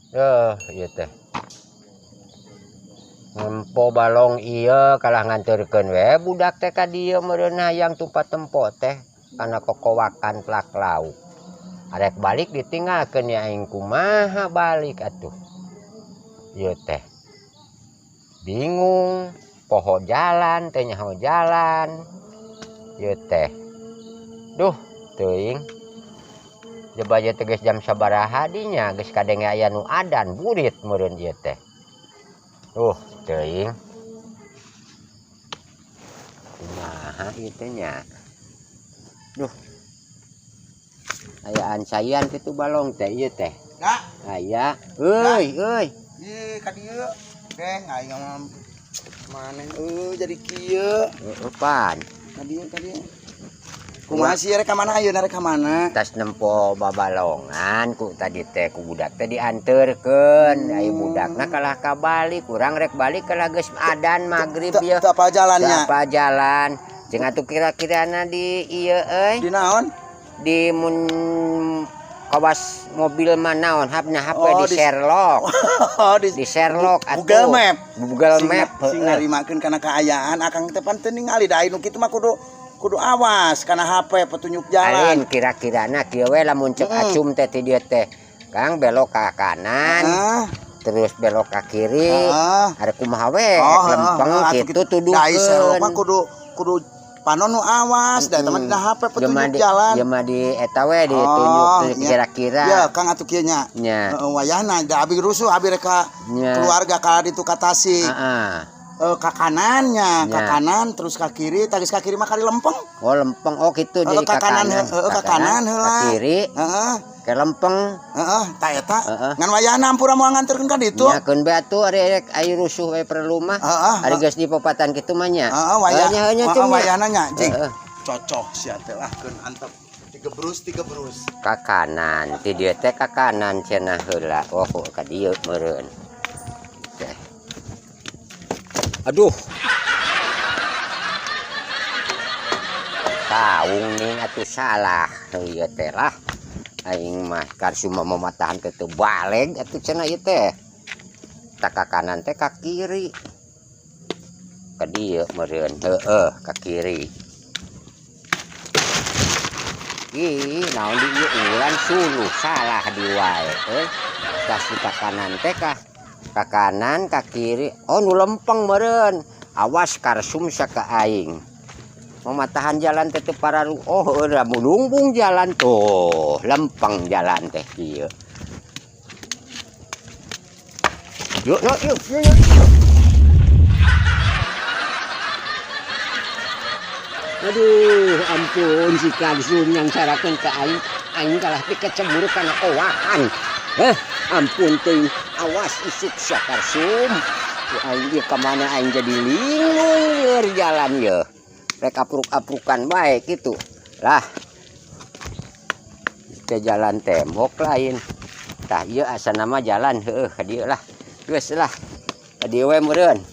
Ieu teh. Nempo balong ieu kalah nganterkeun we budak teh ka dieu meureun hayang tumpat tempo teh kana kokowakan plak lauk. Arek balik ditinggalkeun ya aing kumaha balik atuh. Ieu teh. Bingung, poho jalan teh nyaho jalan. Ieu teh. Duh, teuing. Jeba ieu teh geus jam sabaraha dinya geus kadenge aya nu adan burit meureun ieu teh. Teuing. Kumaha ieu teh nya? Duh. Ayaan sayan kitu balong teh ieu teh. Kak. Aya. Euy, euy. Ih, ka dieu. Deng aing mah maneh euy jadi kieu. Heueuh pan. Ka dieu, ka dieu. Kumaha sih rek ka mana ayeuna rek ka mana? Tas nempo babalongan ku tadi teh ku budak teh dianterkeun. Aya budakna kalah ka balik, kurang rek balik kalah geus adan magrib ieu. Teu apa jalannya? Teu apa jalan. Jeung atuh kira-kirana di ieu euy. Di naon? Di mun kawas mobil mah naon hapna HP Oh, di Sherlock. Oh, di Sherlock atuh. Google Map. Google Map, Sing heeh. narimakeun kana kaayaan akang teh pan teu ningali da anu kitu mah kudu awas kana HP petunjuk jalan. Alin kira-kirana kieu we lamun cek acum teh ti dieu teh. Kang belok ka kanan. Terus belok ka kiri. Ada kumaha we lempeng kitu tuduhkeun. Da Sherlock mah kudu panon nu awas da eta mah dina HP petunjuk jalan. Ieu mah di eta we ditunjuk kira-kira. Ya Kang atuh kieu nya. Nya. Heeh, wayahna da abi rusuh abi rek ka keluarga ka ditu ka Tasik. Heeh. Ka kanannya, ka Nya. kanan terus ka kiri, tagis ka kiri mah kali lempeng. Oh, lempeng. Oh, kitu Heeh, jadi ka ka kanan, kanan. heeh, ka kanan Ka heula. kiri. Heeh. Ke lempeng. Heeh, ta eta. Heeh. Ngan wayahna ampura moal nganterkeun ka ditu. Nya keun bae atuh ari rek aya rusuh we perlu mah. Heeh, Ari geus di popatan kitu mah nya. Heeh, wayah. Heeh, nya, nya, Heeh, cum, nya. wayahna nya, jing. Heeh. Cocok sia teh lah keun antep. Tiga berus, tiga berus. Ka kanan, ti dieu teh ka kanan cenah heula. Oh, kok ka dieu meureun. Teh. Aduh. Saung ning atuh salah. Ieu teh lah. Aing mah karsuma mamatahan teh teu baleg atuh cenah ieu teh. Tak ka kanan teh ka kiri. Ka dieu meureun. Heeh, ka kiri. Ih, naon di ieu unggulan suluh salah di wae euy. Tas di ka kanan teh ka kanan ka kiri. Oh, nu lempeng meureun. Awas karsum saka aing. Mematahan jalan teh teu pararu. Oh, heueuh da mulungbung jalan tuh, lempeng jalan teh kieu. Yuk, yuk, yuk, yuk, yuk. Aduh, ampun si Karsum yang sarakeun ka aing, aing kalah teh kecebur kana kowakan. Ampun teuing, awas isuk sia Karsum. Ku aing ieu ka mana aing jadi linglung lieur jalan ieu. Rek apruk-aprukan bae kitu. Lah. Teh jalan tembok lain. Tah ieu asana mah jalan heueuh ka dieu lah. Geus lah. Ka dieu we meureun.